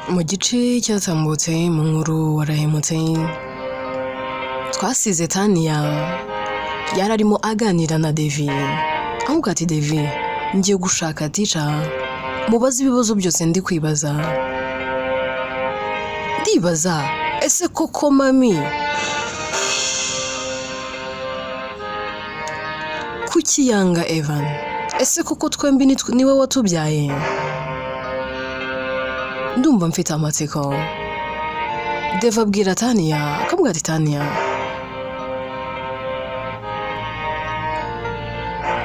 Mu gice cyatambutse mu nkuru warahemutse, twasize Tania yari arimo aganira na Devi, amubwira ati: "Devi, ngiye gushaka teacher mubaze ibibazo byose ndi kwibaza. Ndibaza, ese koko mami kuki yanga Evan? Ese koko twembi niwe watubyaye? Ndumva mfite amatsiko." Deva abwira Tania, akamubwira ati: "Tania,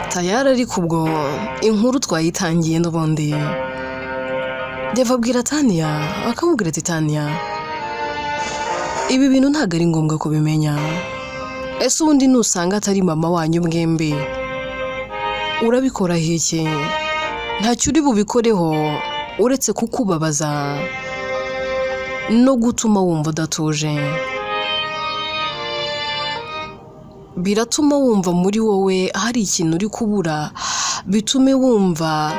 tayari." Ariko ubwo inkuru twayitangiye n'ubundi. Deva abwira Tania, akamubwira ati: "Tania, ibi bintu ntabwo ari ngombwa kubimenya. Ese ubundi nusanga atari mama wanyu mwembi, urabikoraho iki? Ntacyo uri bubikoreho uretse kukubabaza no gutuma wumva udatuje. Biratuma wumva muri wowe hari ikintu uri kubura, bitume wumva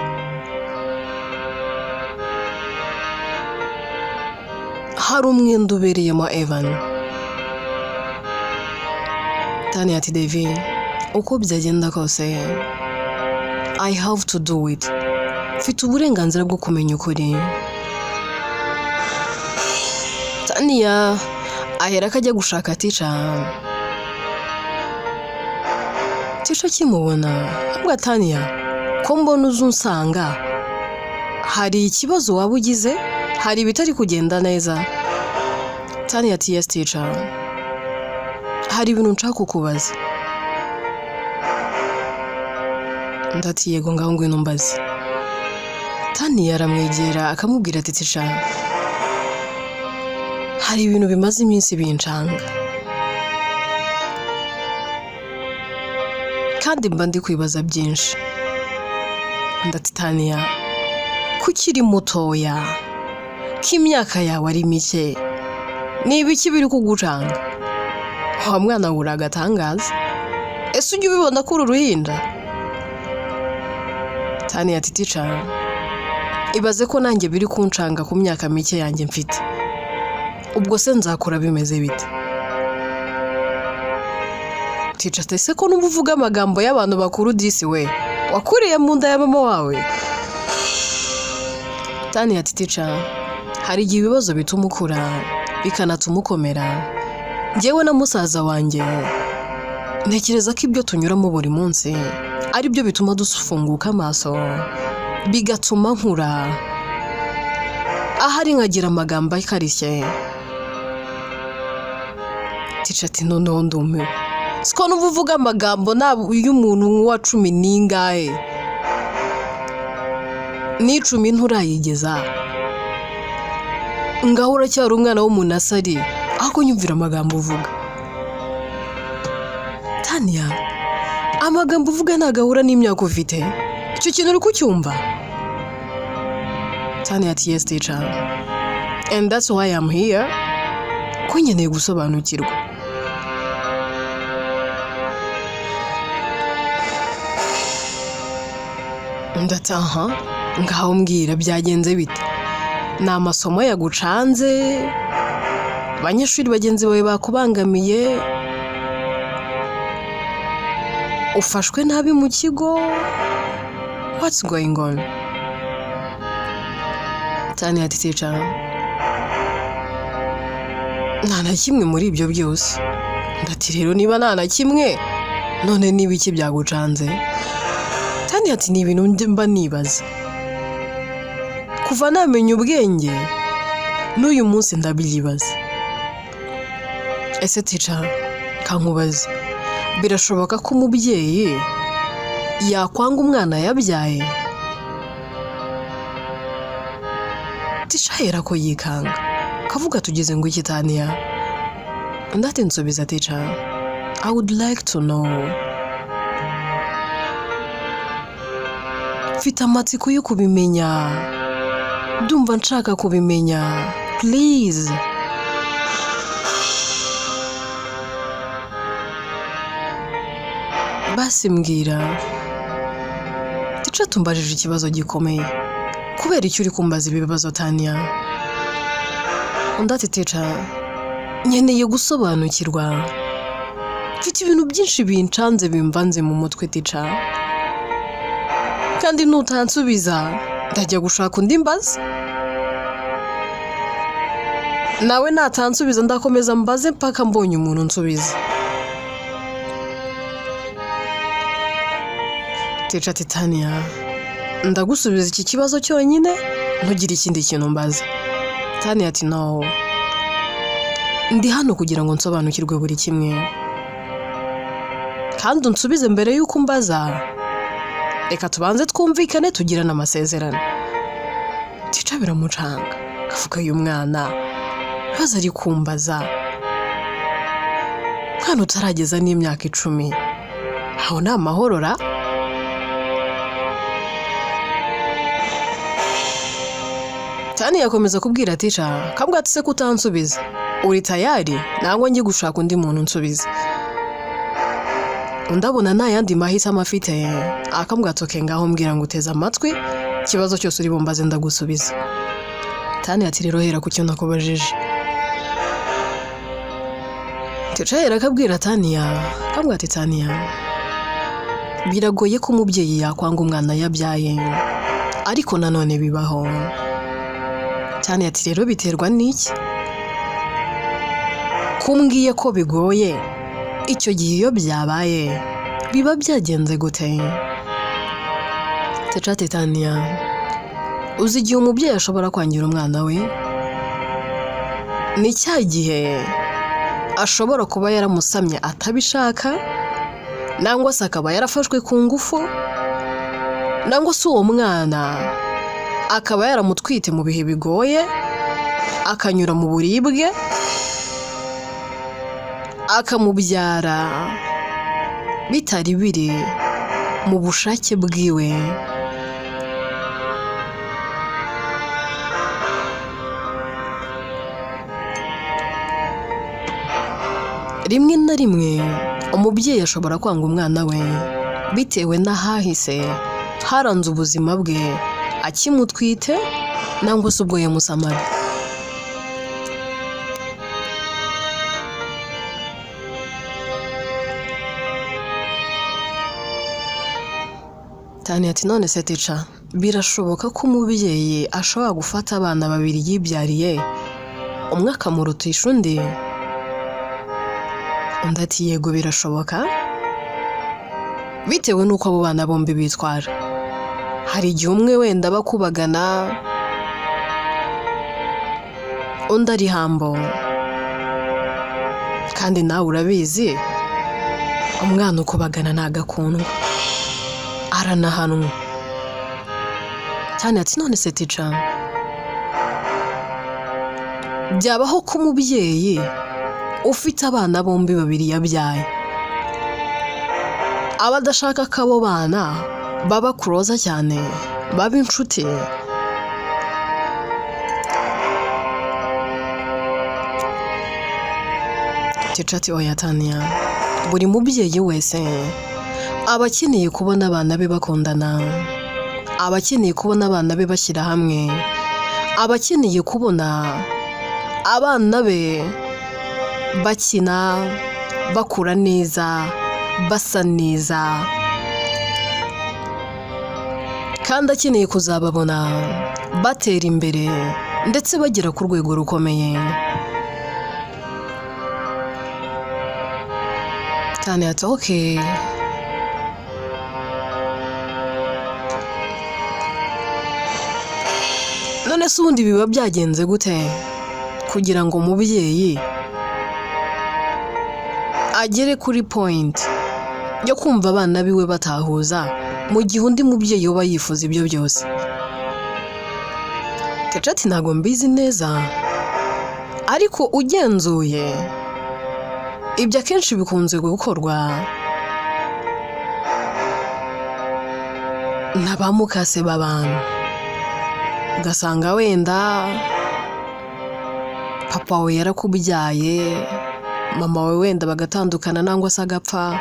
hari umwenda ubereyemo Evan." Tania ati: "Devi, uko byagenda kose, I have to do it. Mfite uburenganzira bwo kumenya ukuri." Tania ahera ko ajya gushaka teacher. Teacher akimubona avuga: "Tania, ko mbona uza unsanga, hari ikibazo waba ugize? Hari ibitari kugenda neza?" Tania ati: "Yes teacher, hari ibintu nshaka kukubaza." Ndati: "Yego, ngaho ngwino umbaze." Tania aramwegera, akamubwira ati: "Teacher, hari ibintu bimaze iminsi bincanga kandi mba ndi kwibaza byinshi." Ndati: "Tania, ko ukiri mutoya, ko imyaka yawe ari mike, ni ibiki biri kugucanga? Wa mwana we, uri agatangaza. Ese ujya ubibona ko uri uruhinja?" Tania ati: "Teacher, ibaze ko nanjye biri kuncanga ku myaka mike yanjye mfite. Ubwo se nzakura bimeze bite?" Teacher ati: "Ese ko numva uvuga amagambo y'abantu bakuru disi, we wakuriye mu nda ya mama wawe?" Tania ati: "Teacher, hari igihe ibibazo bituma ukura, bikanatuma ukomera. Njyewe na musaza wanjye ntekereza ko ibyo tunyuramo buri munsi ari byo bituma dufunguka amaso, bigatuma nkura, ahari nkagira amagambo akarishye." Teacher ati: "Noneho ndumiwe. Siko numva uvuga amagambo y'umuntu wa cumi n'ingahe n'icumi nturayigeza, ngaho uracyari umwana w'umunasari, ariko nyumvira amagambo uvuga. Tania, amagambo uvuga ntabwo ahura n'imyaka ufite. Icyo kintu uri kucyumva?" Tania ati: "Yes teacher, and that's why I'm here, ko nkeneye gusobanukirwa." Ndataha: "Ngaho mbwira, byagenze bite? Ni amasomo yagucanze? Abanyeshuri bagenzi bawe bakubangamiye? Ufashwe nabi mu kigo? What's going on?" Tania ati: "Teacher, nta na kimwe muri ibyo byose." Ndati: "Rero niba nta na kimwe, none niba iki byagucanze?" Tania ati: "Ni ibintu mba nibaza kuva namenya ubwenge, n'uyu munsi ndabyibaza. Ese teacher, kankubaze, birashoboka ko umubyeyi yakwanga umwana yabyaye?" Teacher ahera ko yikanga, kavuga: "Tugeze ngo iki, Tania?" Undi ati: "Nsubiza teacher, I would like to know. Mfite amatsiko yo kubimenya, ndumva nshaka kubimenya, please." "Basi mbwira." "Teacher, tumbajije ikibazo gikomeye. Kubera icyo uri kumbaza ibi bibazo, Tania?" Undi ati: "Teacher, nkeneye gusobanukirwa, mfite ibintu byinshi bincanze, bimvanze mu mutwe teacher, kandi nutansubiza ndajya gushaka undi mbaza, nawe natansubiza ndakomeza mbaze mpaka mbonye umuntu unsubiza." Teacher ati: "Tania, ndagusubiza iki kibazo cyonyine, ntugire ikindi kintu mbaza." Tania ati: "No, ndi hano kugira ngo nsobanukirwe buri kimwe, kandi unsubize mbere y'uko umbaza. Reka tubanze twumvikane, tugirane amasezerano." Teacher biramucanga, akavuga: "Uyu mwana ibibazo ari kumbaza, mwana utarageza n'imyaka 10, aho ni amahoro ra?" Tani yakomeza kubwira teacher, kabwa ati: "Se kutansubiza, uri tayari nangwa njye gushaka undi muntu unsubiza?" Undi abona nta yandi mahitamo afite, akambwira ati: "Okay, ngaho mbwira ngo uteze amatwi, ikibazo cyose uri bumbaze ndagusubiza." Tani ati: "Rero hera ku cyo nakubajije." Teacher yera akabwira Taniya, akambwira ati: "Taniya, biragoye ko umubyeyi yakwanga umwana yabyaye, ariko nanone bibaho." Taniya ati: "Rero biterwa n'iki? Kumbwiye ko bigoye, icyo gihe iyo byabaye biba byagenze gute?" Teacher ati: "Taniya, uzi igihe umubyeyi ashobora kwangira umwana we? Ni cya gihe ashobora kuba yaramusamye atabishaka, nangwa se akaba yarafashwe ku ngufu, nangwa se uwo mwana akaba yaramutwite mu bihe bigoye, akanyura mu buribwe, akamubyara bitari biri mu bushake bwiwe." Rimwe na rimwe umubyeyi ashobora kwanga umwana we bitewe n'ahahise haranze ubuzima bwe akimutwite, nangwa se ubwo yamusamaga. Tani ati: "None se teacher, birashoboka ko umubyeyi ashobora gufata abana babiri yibyariye, umwe akamurutisha undi?" Undi ati: "Yego, birashoboka, bitewe n'uko abo bana bombi bitwara. Hari igihe umwe wenda aba akubagana, undi ari humble, kandi nawe urabizi, umwana ukubagana ntabwo akundwa, aranahanwa." Cyane ati: "None se teacher, byabaho ko umubyeyi ufite abana bombi babiri yabyaye aba adashaka ko abo bana baba close cyane, baba inshuti?" Teacher ati: "Oya Taniya, buri mubyeyi wese aba akeneye kubona abana be bakundana, aba akeneye kubona abana be bashyira hamwe, aba akeneye kubona abana be bakina, bakura neza, basa neza, kandi akeneye kuzababona batera imbere ndetse bagera ku rwego rukomeye." Taniya ati: "Okay, none se ubundi biba byagenze gute kugira ngo umubyeyi agere kuri point yo kumva abana biwe batahuza, mu gihe undi mubyeyi uba yifuza ibyo byose?" Teacher ati: "Ntabwo mbizi neza, ariko ugenzuye ibyo akenshi bikunze gukorwa na ba mukase b'abantu, ugasanga wenda papa we yarakubyaye, mama we wenda bagatandukana nangwa se agapfa,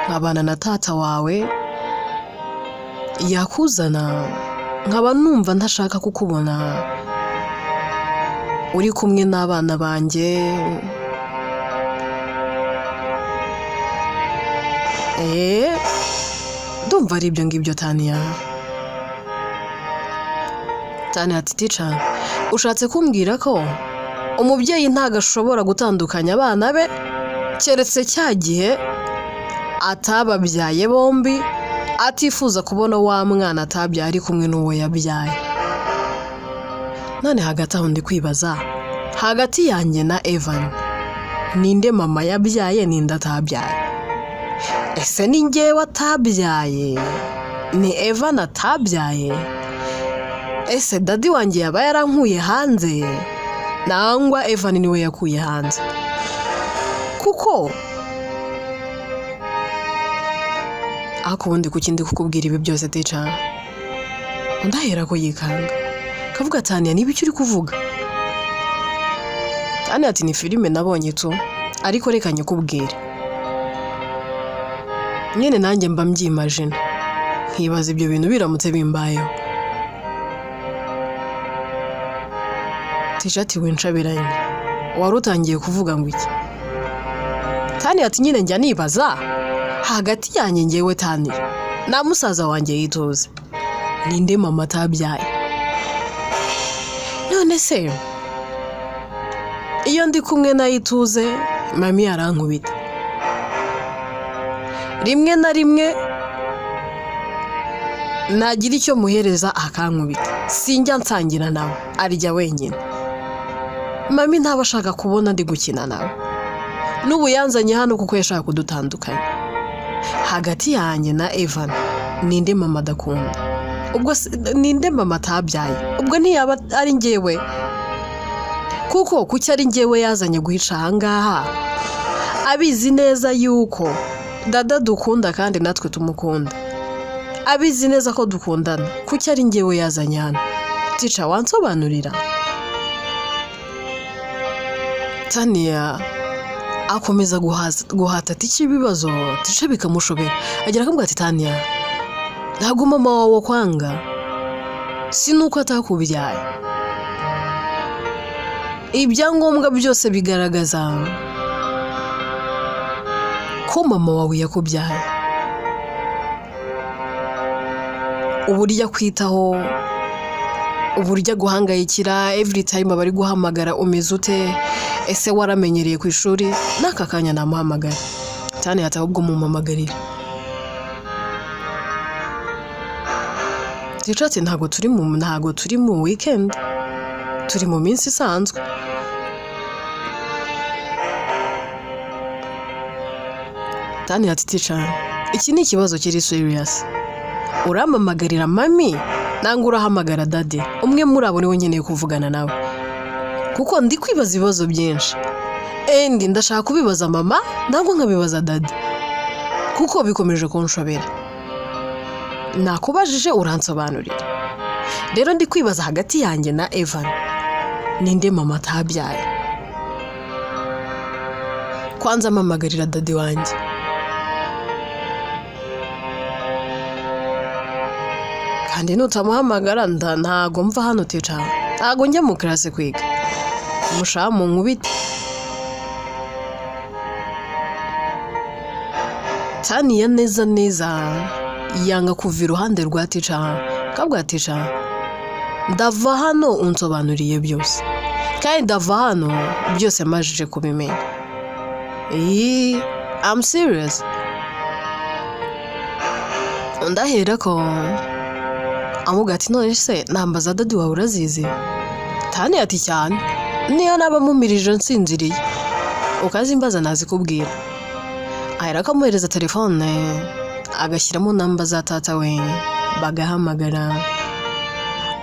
nkabana na tata wawe, yakuzana nkaba numva ntashaka kukubona. Uri kumwe n'abana banjye. Ndumva ari ibyo ngibyo, Taniya. Taniya ati: "Teacher, ushatse kumbwira ko umubyeyi ntabwo ashobora gutandukanya abana be, keretse cya gihe atababyaye bombi, atifuza kubona wa mwana atabyaye ari kumwe n'uwo yabyaye? None hagati aho ndi kwibaza, hagati yanjye na Evan, ninde mama yabyaye, ninde atabyaye? Ese ni njyewe atabyaye? Ni Evan atabyaye? Ese daddy wanjye yaba yarankuye hanze, nangwa Evan niwe yakuye hanze?" Kuko ariko ubundi kuki ndi kukubwira ibi byose, teacher? Undi ahera ko yikanga, kavuga: "Taniya, niba icyo uri kuvuga?" Taniya ati: "Ni filime nabonye tu, ariko reka nyikubwire nyine." Nanjye mba mbyimajina, nkibaza ibyo bintu biramutse bimbayeho. Teacher ati: "Wincabiranye, wari utangiye kuvuga ngo iki?" Taniya ati: "Nyine njya nibaza, hagati yanjye ngewe Taniya na musaza wanjye Yituze, ninde mama atabyaye? None se iyo ndi kumwe na Ituze, mami arankubita rimwe na rimwe, nagira icyo muhereza akankubita. Sinjya nsangira nawe, arya wenyine. Mami ntaba ashaka kubona ndi gukina nawe. N'ubu yanzanye hano kuko yashaka kudutandukanya. Hagati yanjye na Evan, ninde mama adakunda? Ubwo ninde mama atabyaye? Ubwo ntiyaba ari njyewe? Kuko kuki ari njyewe yazanye guhica ahangaha, abizi neza yuko dada dukunda kandi natwe tumukunda, abizi neza ko dukundana? Kuki ari njyewe yazanye hano? Teacher, wansobanurira?" Taniya akomeza guhata teacher ibibazo, teacher bikamushobera. Agira akamubwira ati: "Taniya, ntabwo mama wawe akwanga, si nuko atakubyaye. Ibyangombwa byose bigaragaza ko mama wawe yakubyaye, uburyo akwitaho, uburyo aguhangayikira every time, aba ari guhamagara: 'Umeze ute? Ese waramenyereye ku ishuri?' N'aka kanya namuhamagara." Taniya ati: "Ahubwo mumpamagarire." Teacher ati: Ntabwo turi mu weekend, turi mu minsi isanzwe." Taniya ati: "Teacher, iki ni ikibazo kiri serious. Urampamagarira mami nangwa urahamagara daddy? Umwe muri abo niwe nkeneye kuvugana nawe, kuko ndi kwibaza ibibazo byinshi, and ndashaka kubibaza mama nangwa nkabibaza daddy, kuko bikomeje kunshobera. Nakubajije uransobanurira. Rero ndi kwibaza, hagati yanjye na Evan, ninde mama atabyaye? Kwanza mpamagarira daddy wanjye." "Kandi nutamuhamagara ntago mva hano, teacher. Ntago njya mu class kwiga. Mushaka mu nkubite." Taniya neza neza yanga kuva iruhande rwa teacher, kabwa: "Teacher, ndava hano unsobanuriye byose, kandi ndava hano byose majije kubimenya. Iyi I'm serious." Undi ahera ko amubwira ati: "None se nambaza daddy wawe urazizi?" Taniya ati: "Cyane, niyo naba mumirije nsinziriye ukazimbaza nazikubwira." Ahera ko amuhereza telefone, agashyiramo namba za tata we, bagahamagara,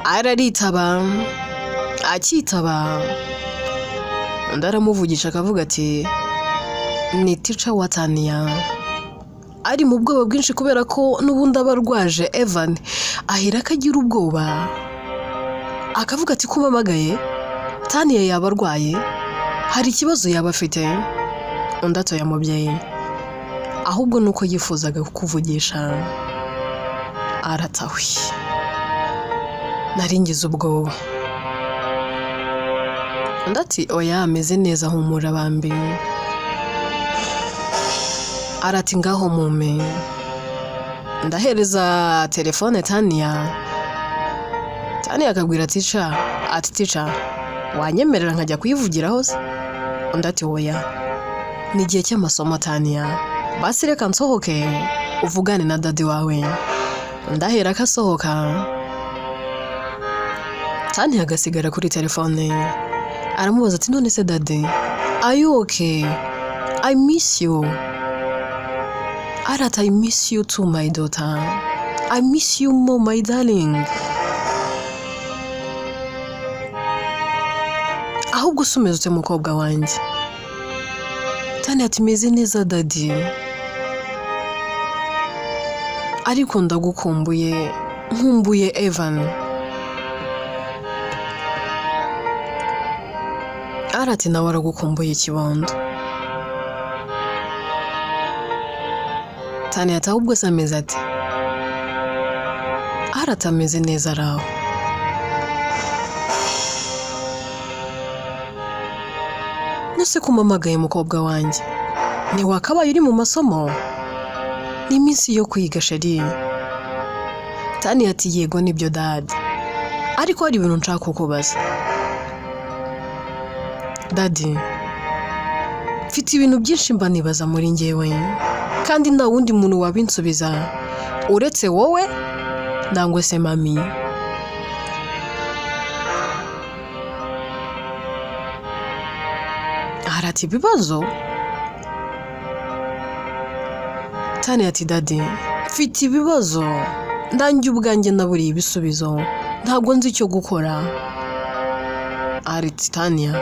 araritaba. Akitaba, undi aramuvugisha, akavuga ati: "Ni teacher wa Taniya." Ari mu bwoba bwinshi kubera ko n'ubundi aba arwaje Evan. Ahera ko agira ubwoba, akavuga ati: "Kumpamagaye, Taniya yaba arwaye? Hari ikibazo yaba afite?" Undi atoya: "Mubyeyi, ahubwo ni uko yifuzaga kukuvugisha." Aratawe: "Nari ngize ubwoba." Undi ati: "Oya, ameze neza, humura bambi." Arati: "Ngaho mume." Ndahereza telefone Taniya. Taniya akabwira teacher ati: "Teacher, wanyemerera nkajya kuyivugiraho se?" Undi ati: "Oya, ni igihe cy'amasomo Taniya, basi reka nsohoke uvugane na daddy wawe." Ndahera ko asohoka, Taniya agasigara kuri telefone. Aramubaza ati: "None se daddy, are you okay? I miss you." Arati: "I miss you too, my daughter. I miss you more, my darling. Ahubwo se umeze ute, mukobwa wanjye?" Taniya ati: "Meze neza daddy, ariko ndagukumbuye, nkumbuye Evan." Arati: "Nawe aragukumbuye, kibondo." Taniya ati: "Ahubwo se ameze ati?" Arati: "Ameze neza, araho." "Nose kumpamagaye, mukobwa wanjye, ntiwakabaye uri mu masomo? Ni iminsi yo kwiga, chérie." Taniya ati: "Yego, nibyo daddy, ariko hari ibintu nshaka kukubaza. Daddy, mfite ibintu byinshi mba nibaza muri njyewe, kandi nta wundi muntu wabinsubiza uretse wowe nangwa se mummy." Arati: "Ibibazo?" Taniya ati: "Daddy, mfite ibibazo nanjye ubwanjye naburiye ibisubizo, ntabwo nzi icyo gukora." Ariti: "Taniya,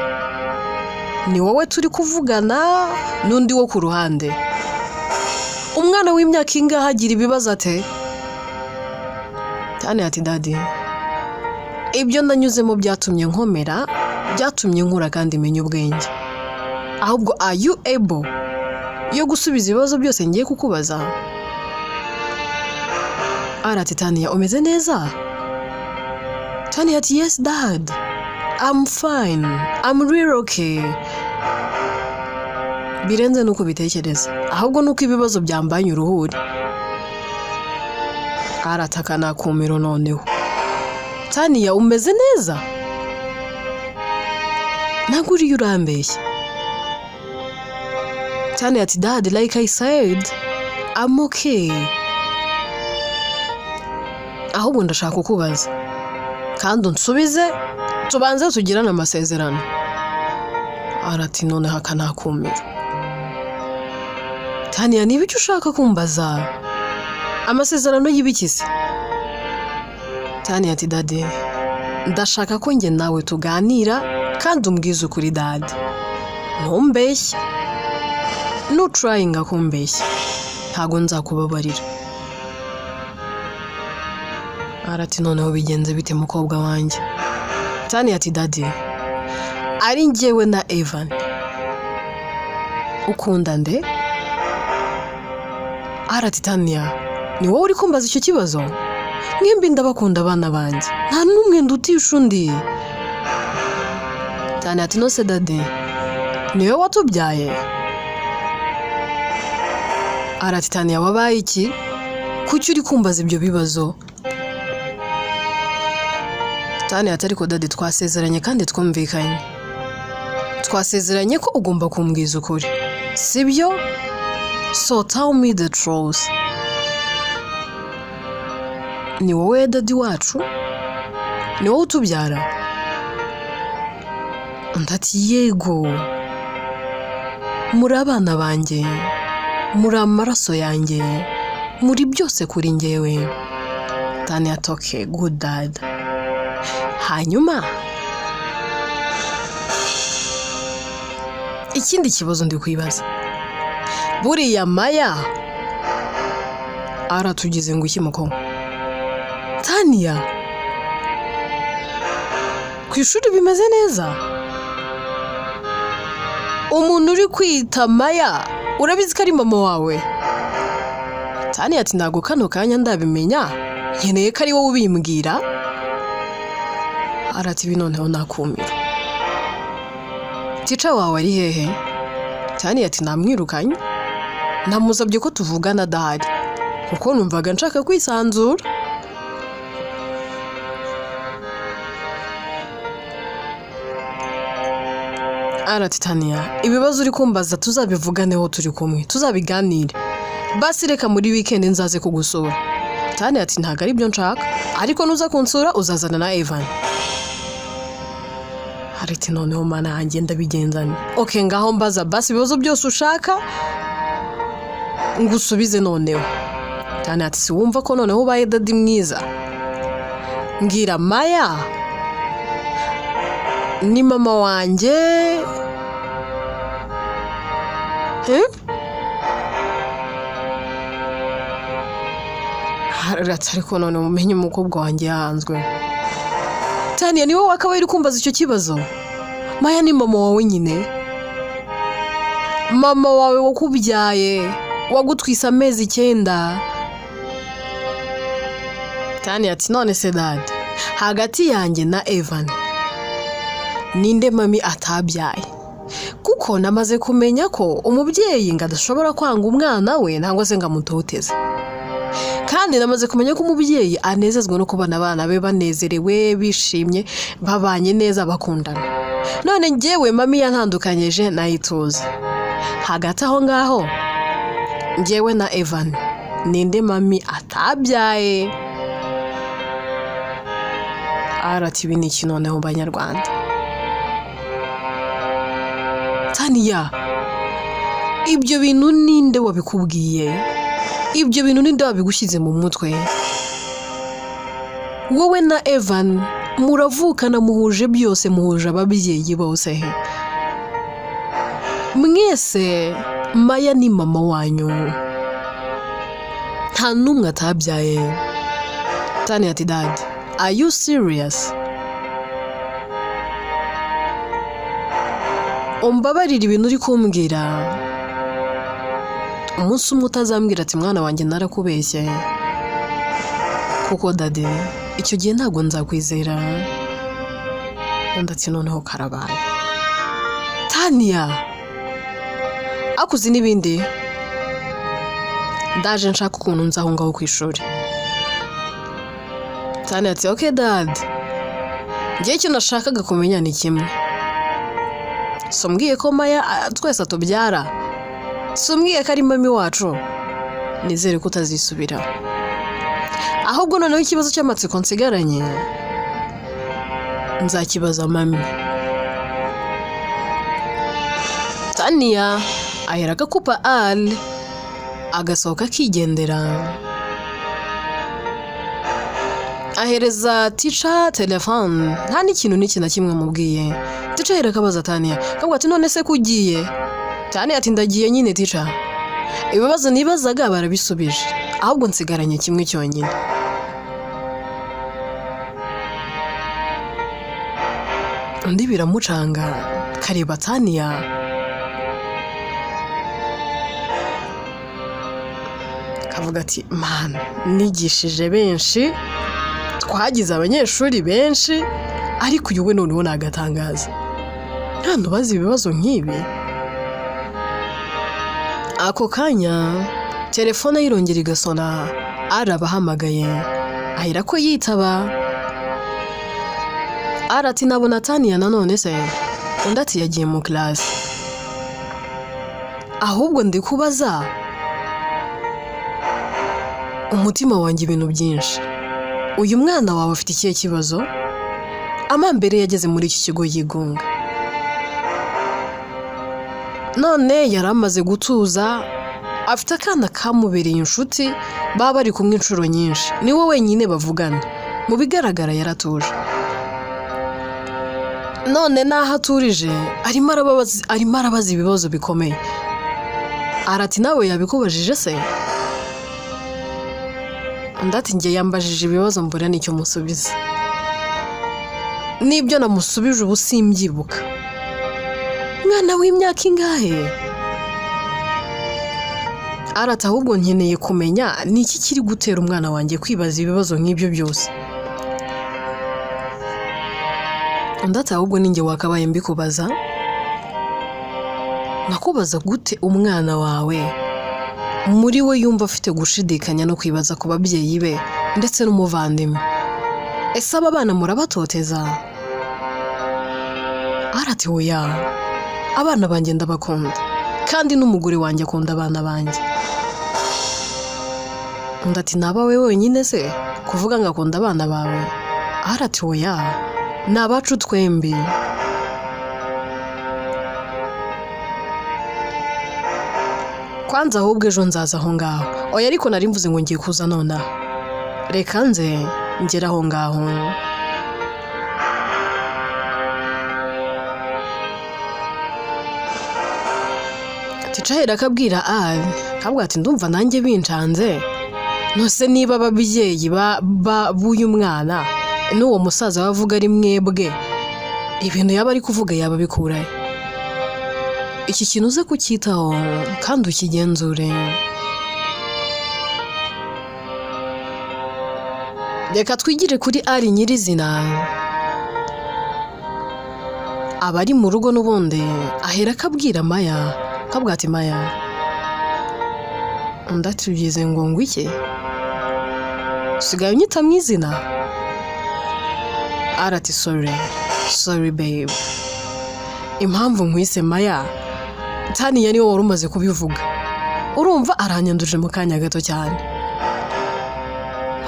ni wowe turi kuvugana n'undi wo ku ruhande? Umwana w'imyaka ingahe agira ibibazo ate?" Taniya ati: "Daddy, ibyo nanyuzemo byatumye nkomera, byatumye nkura kandi menya ubwenge. Ahubwo are you able yo gusubiza ibibazo byose ngiye kukubaza?" Arati: "Taniya, umeze neza?" Taniya ati: "Yes dad, I'm fine, I'm real okay, birenze nuko ubitekereza, ahubwo nuko ibibazo byambanye uruhuri." Arataka nakumiro: "Noneho Taniya, umeze neza? Ntabwo uriyo urambeshya?" Taniya ati: "Dad, like I said, I'm okay. Ahubwo ndashaka kukubaza kandi unsubize, tubanze tugirane amasezerano." Arati: "Noneho aka nakumiro. Taniya, niba icyo ushaka kumbaza, amasezerano y'ibiki se?" Taniya ati: "Daddy, ndashaka ko njye nawe tuganira kandi umbwize ukuri daddy, ntumbeshye. Nutrayinga kumbeshya ntabwo nzakubabarira." Arati: "Noneho bigenze bite, mukobwa wanjye?" Taniya ati: "Daddy, ari njyewe na Evan, ukunda nde?" Arati: "Taniya, ni wowe uri kumbaza icyo kibazo? Mwembi ndabakunda, abana banjye, nta n'umwe ndutisha undi." Taniya ati: "Nose daddy, ni wowe watubyaye?" Arati: "Taniya, wabaye iki? Kuki uri kumbaza ibyo bibazo?" Taniya ati: "Ariko daddy, twasezeranye kandi twumvikanye, twasezeranye ko ugomba kumbwiza ukuri, sibyo? So tell me the truth. Ni wowe daddy wacu? Ni wowe utubyara?" Undi ati: "Yego, muri abana banjye, muri amaraso yanjye, muri byose kuri njyewe." Taniya ati: "Okay, good dad. Hanyuma ikindi kibazo ndi kwibaza, buriya Maya aratugize ngo iki muko?" "Taniya, ku ishuri bimeze neza? Umuntu uri kwita Maya urabizi ko ari mama wawe?" Taniya ati: "Ntabwo kano kanya ndabimenya, nkeneye ko ari wowe ubimbwira." Arati: "Ibi noneho nakumira." Teacher wawe ari hehe? Tania ati: "Namwirukanye, namusabye ko tuvugana adahari kuko numvaga nshaka kwisanzura." Arati: "Tania, ibibazo uri kumbaza tuzabivuganeho turi kumwe, tuzabiganire. Basi reka muri weekend nzaze kugusura." Tania ati: "Ntabwo ari byo nshaka, ariko nuza kunsura uzazana na Evan." Arati: "Noneho mana yanjye, ndabigenzane? Okay, ngaho mbaza basi ibibazo byose ushaka ngusubize noneho." Tania ati: "Si wumva ko noneho ubaye daddy mwiza? Mbwira, Maya ni mama wanjye?" Hmm? Arati: "Ariko none mumenye umukobwa wanjye yahanzwe. Tania, niwe wakabaye uri kumbaza icyo kibazo. Maya ni mama wawe nyine, mama wawe wakubyaye, wagutwise amezi 9." Tania ati: "None se daddy, hagati yanjye na Evan ninde mami atabyaye? Kuko namaze kumenya ko umubyeyi ngo adashobora kwanga umwana we nangwa se ngo amutoteze, kandi namaze kumenya ko umubyeyi anezezwa no kubona abana be banezerewe, bishimye, babanye neza, bakundana. None njyewe mami yantandukanyije nayituze. Hagati aho ngaho, njyewe na Evan ninde mami atabyaye?" Arati: "Ibi ni iki noneho banyarwanda? Taniya, ibyo bintu ninde wabikubwiye? Ibyo bintu ninde wabigushyize mu mutwe? Wowe na Evan muravukana, muhuje byose, muhuje ababyeyi bose mwese. Maya ni mama wanyu, nta n'umwe atabyaye." Tania ati: "Daddy, are you serious? Umbabarire, ibintu uri kumbwira, umunsi umwe utazambwira ati: 'Mwana wanjye, narakubeshye,' kuko daddy, icyo gihe ntabwo nzakwizera." Undi ati: "Noneho karabaye. Taniya akuzi n'ibindi, ndaje nshaka ukuntu nza aho ngaho ku ishuri." Taniya ati: "Okay daddy, ngewe icyo nashakaga kumenya ni kimwe. So mbwiye ko Maya twese atubyara, so mbwiye ko ari mami wacu, nizere ko utazisubira. Ahubwo noneho ikibazo cy'amatsiko nsigaranye nzakibaza mami." Taniya ahera agakupa al agasohoka akigendera, ahereza teacher telefone, nta n'ikintu n'iki na kimwe amubwiye. Teacher ahera akabaza Taniya, akavuga ati: "None se ko ugiye?" Taniya ati: "Ndagiye nyine teacher, ibibazo nibazaga barabisubije, ahubwo nsigaranye kimwe cyonyine." Undi biramucanga, kareba Taniya, kavuga ati: "Man, nigishije benshi, twagize abanyeshuri benshi, ariko uyu we noneho ni agatangaza, nta ubaza ibibazo nk'ibi." Ako kanya telefone ye irongera igasona, arabahamagaye, ahera ko yitaba. Arati: "Nabona Taniya nanone se?" Undi ati: "Yagiye mu class. Ahubwo ndi kubaza umutima wanjye ibintu byinshi. Uyu mwana wawe afite ikihe kibazo? Amambere yageze muri iki kigo yigunga, none yari amaze gutuza, afite akana kamubereye inshuti, baba bari kumwe inshuro nyinshi, niwe wenyine bavugana. Mu bigaragara yaratuje. None n'aho aturije arimo arabaza ibibazo bikomeye." Arati: "Nawe yabikubajije se?" Undi ati: "Njye yambajije ibibazo mbura n'icyo musubiza. N'ibyo namusubije ubu simbyibuka. Mwana w'imyaka ingahe?" Arati: "Ahubwo nkeneye kumenya ni iki kiri gutera umwana wanjye kwibaza ibibazo nk'ibyo byose." Undi ati: "Ahubwo ninjye wakabaye mbikubaza." Nakubaza gute umwana wawe muri we yumva afite gushidikanya no kwibaza ku babyeyi be ndetse n'umuvandimwe? Ese aba bana murabatoteza? Arati: "Oya, abana banjye ndabakunda, kandi n'umugore wanjye akunda abana banjye." Undi ati: "Naba we wenyine se kuvuga ngo akunda abana bawe?" Arati: "Oya, ni abacu twembi." Kwanza ahubwo ejo nzaza aho ngaho. Oya, ariko nari mvuze ngo ngiye kuza nonaha, reka nze ngere aho ngaho. Ticahera akabwira Ali, akabwira ati: "Ndumva nanjye bincanze. Nose niba ababyeyi b'uyu mwana n'uwo musaza bavuga ari mwebwe, ibintu yaba ari kuvuga yaba abikurahe? Iki kintu uze kucyitaho kandi ukigenzure." Reka twigire kuri Ali nyirizina. Abari mu rugo n'ubundi ahera akabwira Maya, akabwira ati: "Maya." Undi ati: "Ugize ngo iki? Usigaye unyita mu izina?" Arati: "Sorry, sorry babe, impamvu nkwise Maya, Taniya niwe wari umaze kubivuga, urumva aranyanduje mu kanya gato cyane."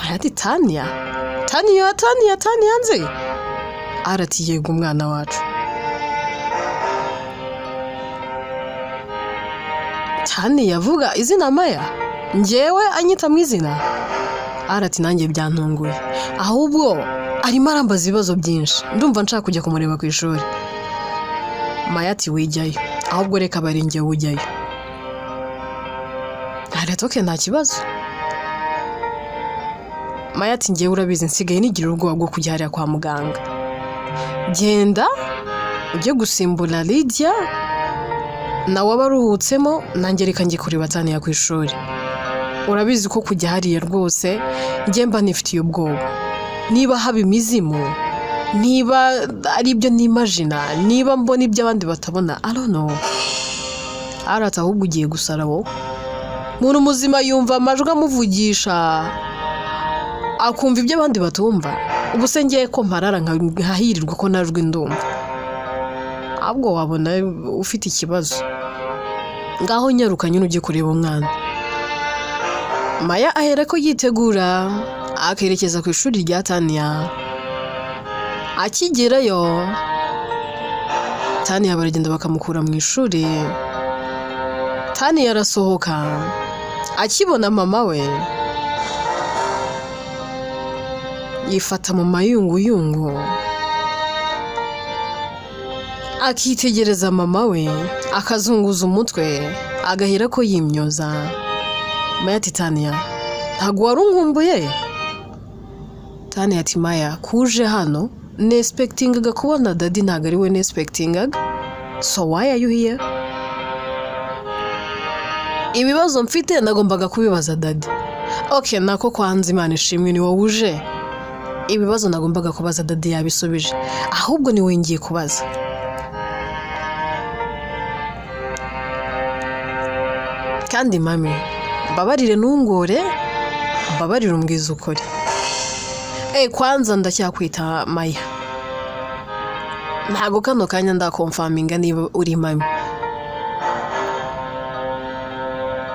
Maya ati: "Taniya? Taniya, Taniya, Taniya nzi?" Arati: "Yego, umwana wacu Taniya avuga izina Maya, njyewe anyita mu izina." Arati: "Nanjye byantunguye, ahubwo arimo arambaza ibibazo byinshi, ndumva nshaka kujya kumureba ku ishuri." Maya ati: "Wijyayo, ahubwo reka bari njyewe ujyayo." Arati: "Okay, nta kibazo." Maya ati: "Njyewe urabizi nsigaye nigira ubwoba bwo kujya hariya kwa muganga. Genda ujye gusimbura Lydia nawe aba aruhutsemo, nanjye reka njye kureba Taniya ku ishuri. Urabizi ko kujya hariya rwose njye mba nifitiye ubwoba, niba haba imizimu, niba ari ibyo nimajina, niba mbona ibyo abandi batabona, I don't know." Arata: "Ahubwo ugiye gusara wowe. Umuntu muzima yumva amajwi amuvugisha, akumva ibyo abandi batumva. Ubu se ngiye ko mparara nkahirirwa ko najwi ndumva? Ahubwo wabona ufite ikibazo. Ngaho nyaruka nyine ujye kureba umwana." Maya ahera ko yitegura, akerekeza ku ishuri rya Taniya. Akigerayo, Taniya baragenda bakamukura mu ishuri. Taniya arasohoka, akibona mama we yifata mu mayunguyungu, akitegereza mama we, akazunguza umutwe, agahera ko yimyoza. Maya ati: "Taniya, ntabwo wari unkumbuye?" Taniya ati: "Maya, kuje hano nexpectingaga kubona daddy, ntabwo ari we nexpectingaga. So why are you here? Ibibazo mfite nagombaga kubibaza daddy. Okay, nako kwanza Imana ishimwe ni wowe uje. Ibibazo nagombaga kubaza daddy yabisubije, ahubwo ni wowe ngiye kubaza. Kandi mami, mbabarire ntungore, mbabarire umbwize ukuri. Kwanza ndacyakwita Maya, ntabwo kano kanya ndaconfirminga niba uri mami."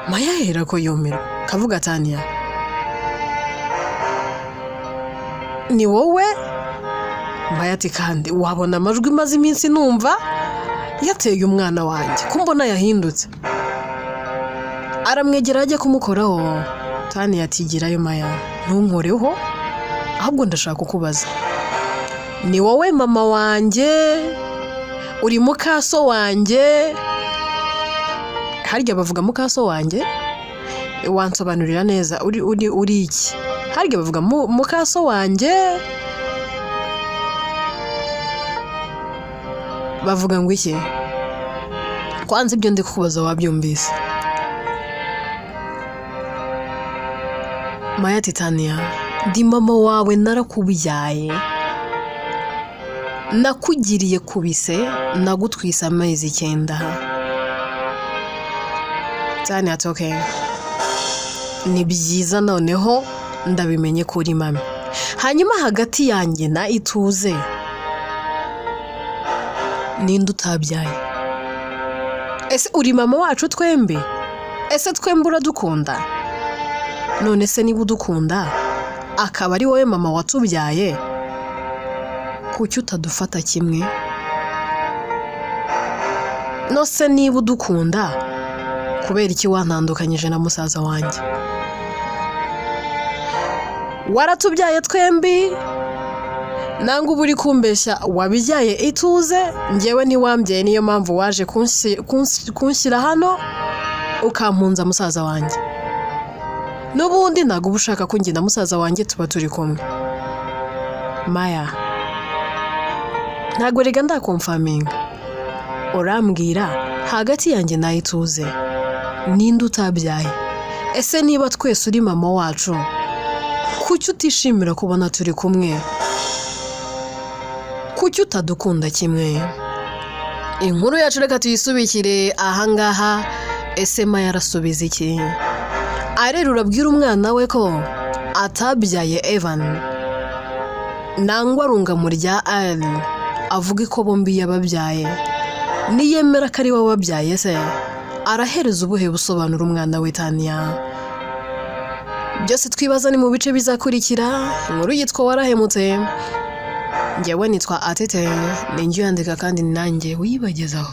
Maya ahera ko yumirwa, kavuga: "Taniya, ni wowe?" Maya ati: "Kandi wabona amajwi maze iminsi numva yateye umwana wanjye, ko mbona yahindutse." Aramwegera, ajya kumukoraho. Taniya ati: "Girayo Maya, ntunkoreho, ahubwo ndashaka kukubaza, ni wowe mama wanjye? Uri mukaso wanjye? Harya bavuga mukaso wanjye? Wansobanurira neza, uri iki? Harya bavuga mukaso wanjye? Bavuga ngo iki? Kwanza ibyo ndi kukubaza wabyumvise?" Maya ati: "Taniya, ndi mama wawe, narakubyaye, nakugiriye ku bise, nagutwise amezi 9. Tania ati: "Okay, ni byiza, noneho ndabimenye ko uri mami. Hanyuma hagati yanjye na Ituze ninde utabyaye? Ese uri mama wacu twembi? Ese twembi uradukunda? None se niba udukunda, akaba ari wowe mama watubyaye, kuki utadufata kimwe? Nose niba udukunda, kubera iki wantandukanyije na musaza wanjye? Waratubyaye twembi, nangwa uba uri kumbeshya? Wabyaye Ituze, ngewe ntiwambyaye. Niyo mpamvu waje kunshyira hano, ukampunza musaza wanjye. N'ubundi ntabwo uba ushaka ko njye na musaza wanjye tuba turi kumwe." Maya: "Ntabwo rega ndaconfirminga. Urambwira, hagati yanjye na Ituze ninde utabyaye? Ese niba twese uri mama wacu, kuki utishimira kubona turi kumwe? Kuki utadukunda kimwe?" Inkuru yacu reka tuyisubikire ahangaha. Ese Maya arasubiza iki? Arera urabwira umwana we ko atabyaye Evan, nangwa arunga mu rya Ari avuga ko bombi yababyaye? Niyemera ko ari we wababyaye se, arahereza ubuhe busobanuro umwana we Tania? Byose twibaza ni mu bice bizakurikira. Inkuru yitwa Warahemutse. Njyewe nitwa Atete, ni njye uyandika kandi nanjye uyibagezaho.